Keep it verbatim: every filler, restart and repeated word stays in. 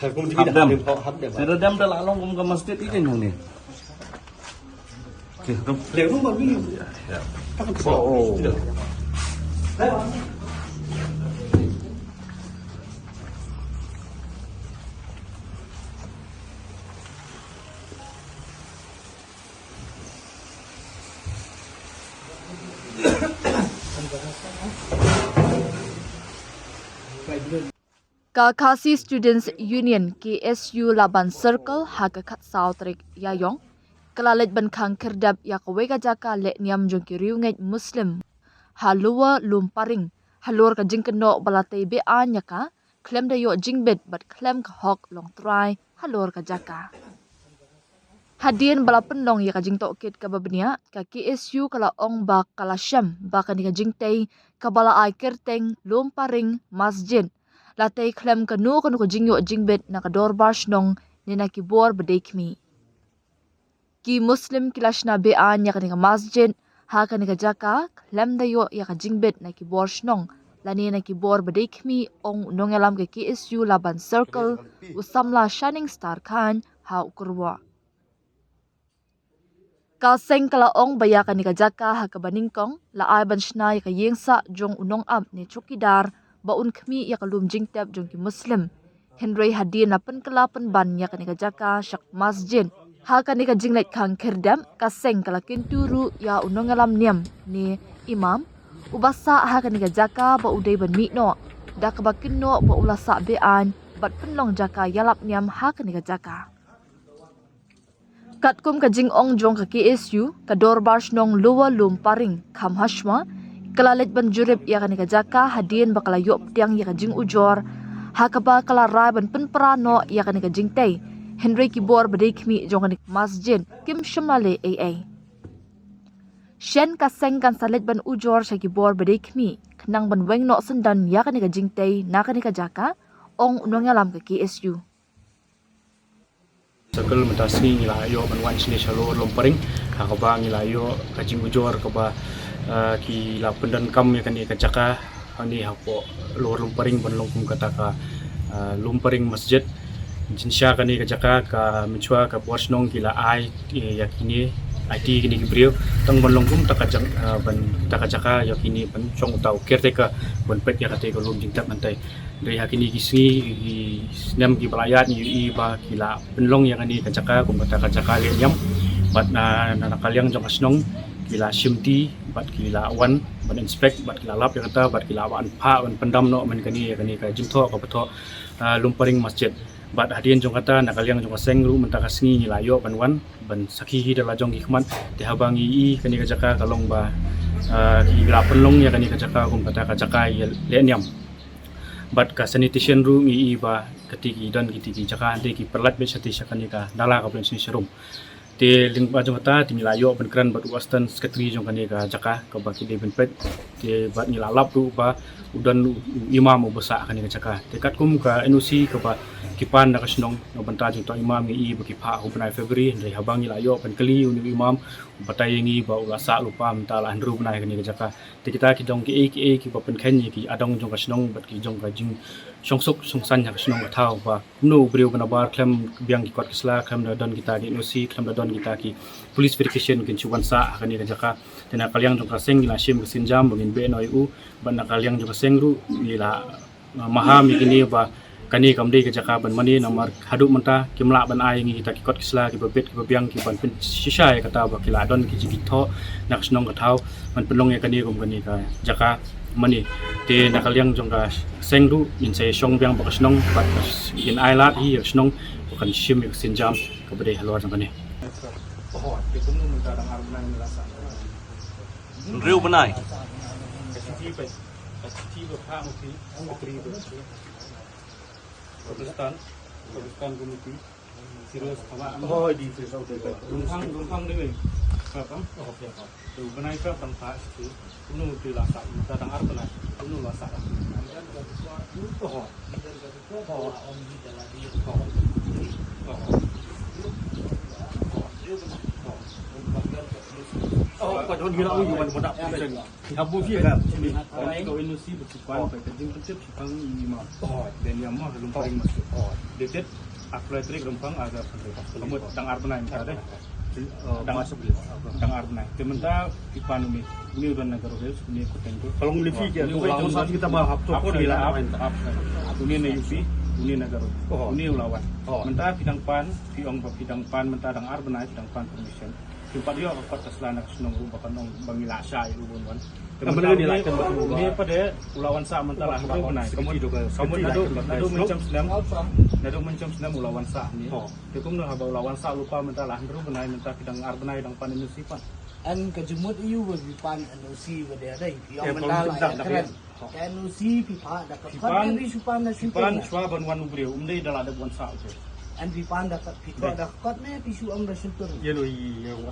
Hap dem. Hap dem. Sera dem da la long kum ka masjid i jeng hangne. Okay, rum. Leh rum ba mi. Ya, ya. Oh, oh. Ka Khasi Students Union, K S U, Laban Circle, ha ka khatsaw tarik Ïaïong, ka la leit ban khang khyrdep ïa kawei ka jaka leh niam jong ki riewngeit Muslim ha Lower Lumparing halor ka jingkynnoh ba la tei be-aiñ ïa ka khlem da ïoh jingbit bad khlem ka hok longtrai halor ka jaka. Hadien ba la pynlong ïa ka jingtohkit kaba bniah, ka K S U ka la ong ba ka la shem ba kane ka jingtei kaba la ai kyrteng Lumparing Masjid la tei khlem kano kano ka jingïoh jingbit na ka dorbar shnong ne na ki bor ba dei khmih. Ki Muslim ki la shna be-aiñ ïa kane ka masjid ha kane ka jaka khlem da ïoh ïa ka jingbit na ki bor shnong lane na ki bor ba dei khmih, ong u nongïalam ka K S U Laban Circle, u samla Shining Star Chyne, ha u kyrwoh. Ka seng ka la ong ba ïa kane ka jaka ha kaba nyngkong la ai ban shna ïa ka ïing sah jong u nongap ne chowkidar ba un khmih ïa ka lum jingtep jong ki Muslim. Hynrei hadien la pynkylla pynban ïa kane ka jaka sha ka masjid. Ha kane ka jingleit khang khyrdep, ka seng ka la kyntu ruh ïa u nongïalam niam ne imam uba sah ha kane ka jaka ba u dei ban mih noh da kaba kynnoh ba u la sah be-aiñ bad pynlong jaka ïalap niam ha kane ka jaka. Katkum ka jingong jong ka K S U, ka dorbar shnong Lower Lumparing, kham hashwa ka la leit ban jurip ïa kane ka jaka hadien ba ka la ïoh pdiang ïa ka jingujor ha kaba ka la rai ban pynpra noh ïa kane ka jingtei, hynrei ki bor ba dei khmih jong kane ka masjid kim shym la leh ei ei. Shen ka seng kan sa leit ban ujor sha ki bor ba dei khmih khnang ban weng noh syndon ïa kane ka jingtei na kane ka jaka, ong u nongïalam ka K S U. Circle mynta sngi ngi la ïoh ban wan shane sha Lower Lumparing ha kaba ngi la ïoh ka jingujor kaba, ah, ki la pyndonkam ïa kane ka jaka hangne hapoh Lower Lumparing ban long kum kata ka, ah, Lumparing Masjid. Jingshisha kane ka jaka ka mynshuwa ka bor shnong ki la ai, eh, ïa kine, aiti kine ki briew tang ban long kum kata ka jaka, ah, ban kata ka jaka ïa kine ban shong uta u caretaker ban peit ïa kata ka lum jingtep mynta. Dei ha kine ki sngi, ki snem kiba la ïaid ngi ïohi ba ki la pynlong ïa kane ka jaka kum kata ka jaka leh niam. Bad na, na, na ka liang jong ka shnong ki la shimti bad ki la wan ban inspect bad ki la lap ïa kata bad ki la wan phah ban pyndam noh man kane ïa kane ka jingthoh kaba thoh, ah, Lumparing Masjid. Bad hadien jong kata na ka liang jong ka seng ruh mynta ka sngi ngi la ïoh ban wan ban sakhi hi da la jong ki khmat. Te haba ngi ïohi kane ka jaka ka long ba, ah, ki la pynlong ïa kane ka jaka kum kata ka jaka ïa leh niam. Bad ka sanitation ruh ngi ïohi ba kata ki don kata ki jaka hynrei ki pynlait beit shatei sha kane ka nala kaba don shane sharum. Te lyngba jong kata te ngi la ïoh ban kren bad u assistant secretary jong kane ka jaka kaba ki dei ban peit. Te bad ngi la lap ruh ba u don u, u imam uba sah kane ka jaka. Te katkum ka N O C kaba ki pan na ka shnong na bynta jingtoh imam ngi ïohi ba ki phah ha u bnai February, hynrei haba ngi la ïoh ban kylli uni u imam u batai ïa ngi ba u la sah lypa mynta la hynriew bnai kane ka jaka. Te kita ki dong kiei kiei kiba pynkheiñ ïa ki adong jong ka shnong bad ki jong ka jingshongsuk shongsaiñ ha ka shnong ka thaw ba kumno u briew ba nabar khlem biang ki kot ki sla, khlem da don kita ki N O C, khlem da don kita ki police verification kin shu wan sah ha kane ka jaka. Te na ka liang jong ka seng ngi la shim ka sienjam ba ngin beh noh ïa u bad na ka liang jong ka seng ruh ngi la, ah, maham ïa kine ba kane kam dei ka jaka ban mane namar haduh mynta kim lah ban ai ngi kita ki kot ki sla kiba bit kiba biang kiban pynshisha ïa kata ba ki la don ki jingthoh na ka shnong ka thaw ban pynlong ïa kane kum kane ka jaka mane. Te na ka liang jong ka seng ruh ngin sa ïashong biang bad ka shnong bad ngin ai lad hi ïa ka shnong ba kan shim ïa ka sienjam kaba dei halor jong kane. Hynriew bnai. Pakistan, Pakistan Committee, Sirius, Hawai, Am. Oh, di Sirius, okay. Rungphang, Rungphang ni wei. Prap, am? Oh, okay. Tu bnai prap tang pa, tu. Kunu tu la sa, ta tang ar bnai. Kunu la sa. Oh. Oh. Oh. Oh. Ka jon hi la u wan boda. Ki habu ki ka. Ani ka N O C ba ki pan ba ka jingpyntip ki pan i ma. Oh, den ya ma lum paring masuk. Oh, dated April tarik rempang aga sampai pas. Kamu dang ar bnai mynta deh. Dang masuk dia. Dang ar bnai. Te mynta ki pan uni. Uni u don na Garo Hills, uni ko tengko. Kalau uni fi ke, uni tu wei lawan tu sa kita ba hap tu ko ni la main ta. Uni na U P, uni na Garo. Oh. Uni u lawan. Oh. Mynta phi dang pan, phi ong ba phi dang pan mynta dang ar bnai, phi dang pan permission. Phi pat ïoh ka kot ka sla na ka shnong ruh ba kan ong ba ngi la shah ïa u bun wan. Te mynta uni la kan ba uni pat de u la wan sah mynta la hynriew bnai. Kamu naduh naduh mynshem snem. Naduh mynshem snem u la wan sah ni. Te kumno haba u la wan sah lypa mynta la hynriew bnai mynta phi dang ar bnai dang pan N O C pat. An ka jingmut ïa u ba phi pan N O C ba dei dei. Phi ong mynta la ïa kren. Ka N O C phi pan da ka kot ne phi shu pan da shu pan. Shuwa ban wan u briew um dei da la dep wan sah u briew. An phi pan da ka kot phi pan da ka kot ne phi shu ong da shu tur. Ïa lo ïa.